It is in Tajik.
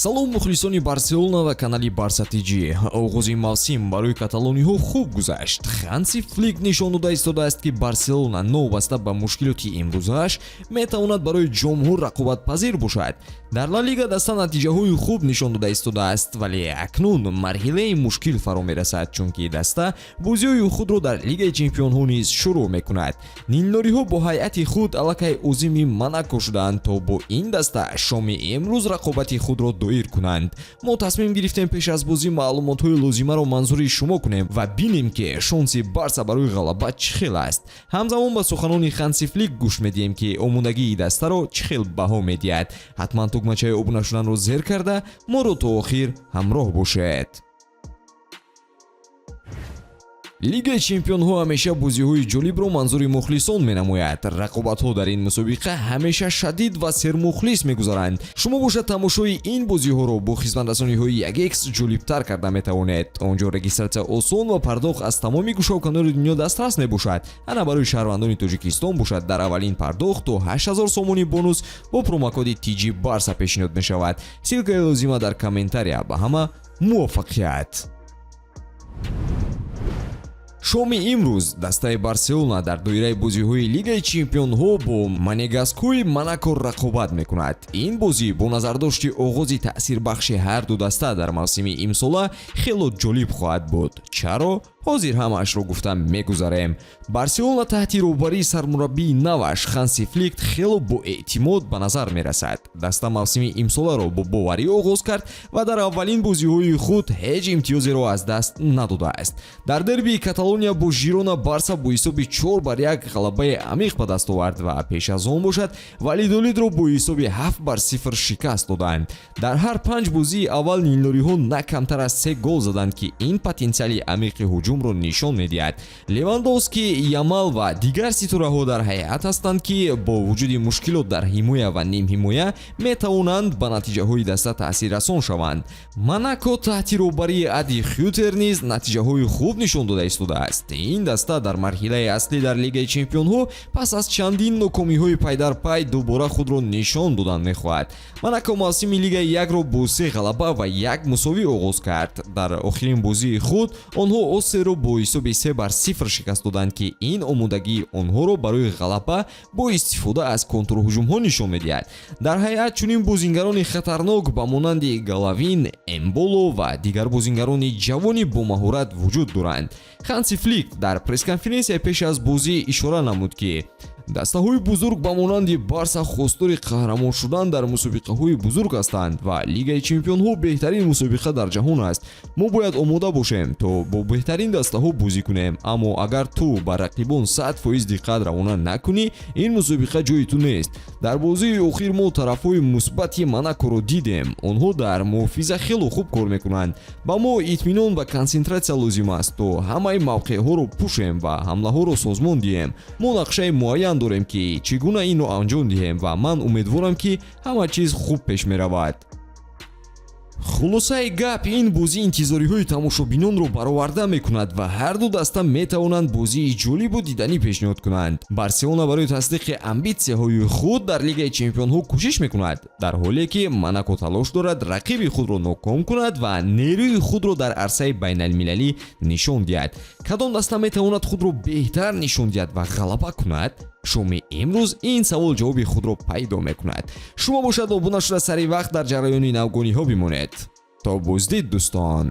Салом, мухлисони Барселона ва канали Барса ТЖ. Оғози мавсим барои каталониҳо хуб гузашт. Ханси Флик нишон дода истодааст, ки Барселона новобаста ба мушкилоти имрӯзааш метавонад барои ҷомҳо рақобатпазир бошад. Дар Ла Лига даста натиҷаҳои хуб нишон дода истодааст, вале акнун марҳилаи мушкил фаро мерасад, чунки даста бозиҳои худро дар Лигаи чемпионҳо низ шурӯъ мекунад. Нилнориҳо бо ҳайати худ аллакай озими Монако шуданд, то бо ин даста шоми имрӯз рақобати худро доир кунанд. Мо тасмим гирифтем, пеш аз бозӣ маълумотҳои лозимаро манзури шумо кунем ва бинем, ки шонси Барса барои ғалаба чӣ хел аст. Ҳамзамон ба суханони Ханси Флик гӯш медиҳем, ки омодагии дастаро чӣ хел баҳо медиҳад. Ҳатман тугмачаи обуна шуданро зер карда, моро то охир ҳамроҳ бошед. Лигаи чемпионҳо ҳамеша бозиҳои ҷолибро манзури мухлисон менамояд. Рақобатҳо дар ин мусобиқа ҳамеша шадид ва сермухлис мегузаранд. Шумо бошад, тамошои ин бозиҳоро бо хизматрасониҳои 1X ҷолибтар карда метавонед. Он ҷо регистратсия осон ва пардохт аз тамоми гӯшаву канори дунё дастрас мебошад. Ана барои шаҳрвандони Тоҷикистон бошад, дар аввалин пардохт то 8000 сомонӣ бонус бо промокоди TG Барса пешниҳод мешавад. Ссылкаи лозима дар комментария. Ба ҳама муваффақият! Шоми имрӯз дастаи Барселона дар доираи бозиҳои Лигаи чемпионҳо бо монегаскҳои Монако рақобат мекунад. Ин бозӣ бо назардошти оғози таъсирбахши ҳарду даста дар мавсими имсола хело ҷолиб хоҳад буд. Чаро? Ҳозир ҳамаашро гуфта мегузарем. Барселона таҳти роҳбарии сармураббии наваш Ханси Флик хело боэътимод ба назар мерасад. Даста мавсими имсоларо бо боварӣ оғоз кард ва дар аввалин бозиҳои худ ҳеҷ имтиёзеро аз даст надодааст. Дар дербии Каталония бо Жирона Барса бо ҳисоби 4-1 ғалабаи амиқ ба даст овард ва пеш аз он бошад, Валидолидро бо ҳисоби 7-0 шикаст доданд. Дар ҳар панҷ бозии аввал нилнориҳо на камтар аз се гол заданд, ки ин потенсиали амиқи ҳуҷумро нишон медиҳад. Левандовски, Ямал ва дигар ситораҳо дар ҳайат ҳастанд, ки бо вуҷуди мушкилот дар ҳимоя ва нимҳимоя метавонанд ба натиҷаҳои даста таъсиррасон шаванд. Монако таҳти роҳбарии Ади Хютер низ натиҷаҳои хуб нишон дода истодааст. Ин даста дар марҳилаи аслӣ дар Лигаи чемпионҳо пас аз чандин нокомиҳои пайдарпай дубора худро нишон додан мехоҳад. Монако мавсими Лигаи якро бо се ғалаба ва як мусовӣ оғоз кард. Дар охирин бозии худ онҳо Осеро бо ҳисоби 3-0 шикаст доданд, ки ин омодагии онҳоро барои ғалаба бо истифода аз контрҳуҷумҳо нишон медиҳад. Дар ҳайат чунин бозингарони хатарнок ба монанди Головин, Эмболо ва дигар бозингарони ҷавони бомаҳорат вуҷуд доранд. Ханси Флик дар пресс-конференсия пеш аз бозӣ ишора намуд, ки дастаҳои бузург ба монанди Барса хостори қаҳрамон шудан дар мусобиқаҳои бузург ҳастанд ва Лигаи чемпионҳо беҳтарин мусобиқа дар ҷаҳон аст. Мо бояд омода бошем, то бо беҳтарин дастаҳо бозӣ кунем, аммо агар ту ба рақибон 100% диққат равона накунӣ, ин мусобиқа ҷои ту нест. Дар бозии охир мо тарафҳои мусбати Монакоро дидем. Онҳо дар муҳофиза хело хуб кор мекунанд. Ба мо итминон ва консентратсия лозим аст, то ҳамаи мавқеъҳоро пӯшем ва ҳамлаҳоро созмон диҳем. Мо нақшаи муайян дорем, ки чӣ гуна инро анҷом диҳем, ва ман умедворам, ки ҳама чиз хуб пеш меравад. Хулосаи гап, ин бозӣ интизориҳои тамошобинонро бароварда мекунад ва ҳарду даста метавонанд бозии ҷолибу диданӣ пешниҳод кунанд. Барселона барои тасдиқи амбитсияҳои худ дар Лигаи чемпионҳо кӯшиш мекунад, дар ҳоле ки Монако талош дорад рақиби худро ноком кунад ва нерӯи худро дар арсаи байналмилалӣ нишон диҳад. Кадом даста метавонад худро беҳтар нишон диҳад ва ғалаба кунад? Шоми имрӯз ин савол ҷавоби худро пайдо мекунад. Шумо бошад, обуна шуда, сари вақт дар ҷараёни навгониҳо бимонед. То боздид, дӯстон.